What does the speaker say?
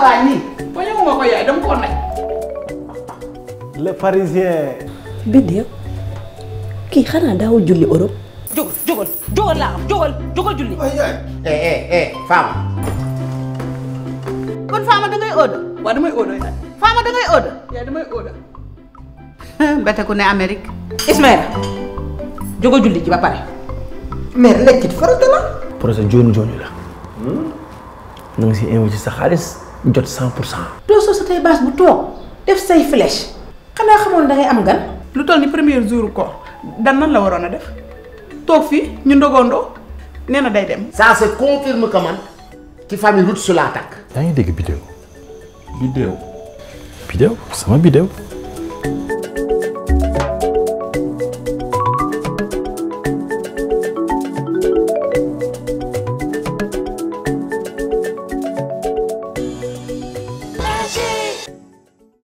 waañ nii boo ñëwuma ko yaay dama ko naj. le parisien. Biddew kii xanaa daawul julli Europe. jógal laa am jógal julli. Fama. kon Fama da ngay odo. waaw damay odo yaay. Fama da ngay odo. yaay damay odo. bete ku ne Amérique. Ismaïla jógal julli ji ba pare. mais lekkit farata la. projet jooni la. na nga si investi sa xaalis jot 100%. doo soo sa tey baas bu toog def say flèche xanaa xamoon da ngay am gan. lu toll ni premier jour ko dan nan la waroon a def toog fii ñu ndogondoo nee na day dem. Ça se confirme que man ci famille Lutz laa takk. yaa ngi dégg bidéo sama bidéo